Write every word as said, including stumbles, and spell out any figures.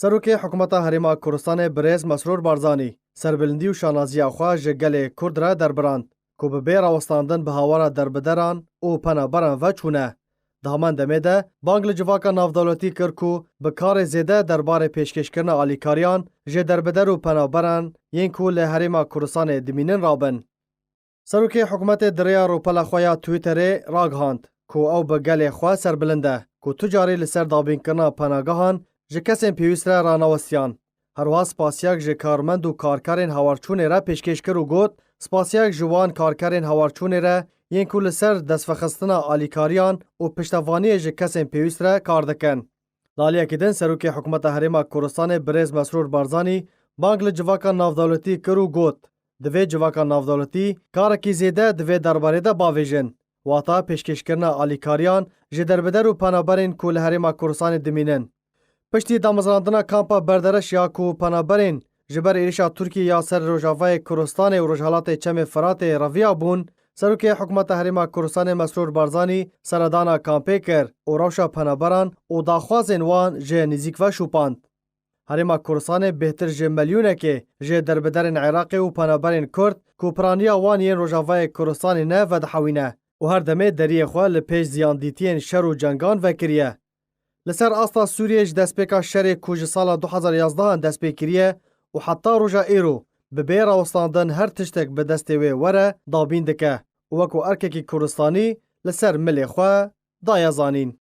Serokê Hikûmeta Herêma Kurdistanê Birêz Mesrûr Barzanî serbilindî û şanaziya xwe ji gelê Kurd re derbirand ku bi bê rawestandin bi hawara derbideran û penaberan ve çûne. Di heman demê de bang li civaka navdewletî kir ku bi karê zêde derbarê pêşkêşkirina alîkariyan ji derbider û penaberan yên ku li Herêma Kurdistanê dimînin rabin. Serokê hikûmetê di rêya rûpela xwe ya Twitterê ragihand ku ew bi gelê xwe serbilind e ku tu carî li ser dabînkirina penagehan ji kesên pêwîst re ranewestiyan. Herwiha spasiyek ji karmend û karkerên hawarçûnê re pêşkêş kir û got, spasiyek ji wan karkerên hawarçûnê re yên ku li ser destvexistina alîkariyan û piştevaniyê ji kesên pêwîst re kar dikin. Li aliyekî din Serokê Hikûmeta Herêma Kurdistanê Birêz Mesrûr Barzanî bang li civaka navdewletî kir û got, divê civaka navdewletî karekî zêde di vê derbarê de bavêjin, wata pêşkêşkirina alîkariyan ji derbider û penaberên ku li Herêma Kurdistanê dimînin. Piştî damezrandina kampa Berdereş ya ku penaberên ji ber êrişa Tirkiyê ya ser Rojavayê Kurdistanê û Rojhelatê Çemê Firatê reviya bûn, Serokê Hikûmeta Herêma Kurdistanê Mesrûr Barzanî seredana kampê kir û rewşa penaberan û daxwazên wan ji nêzîk ve şopand. Herêma Kurdistanê bêhtir ji milyonekê ji derbiderên Iraqê û penaberên Kurd ku piraniya wan yên Rojavayê Kurdistanê ne vedihewîne û her demê deriyê xwe li pêş ziyandîtiyên şer û cengan vekiriye. Li ser asta Sûriyê ji destpêka şerê ku ji sala du hezar yazdeh dest pê kiriye û heta roja îro bi bê rawestandin her tiştek bi destê wê were dabîn dike û wekû erkekî Kurdistanî li ser milê xwe daye zanîn.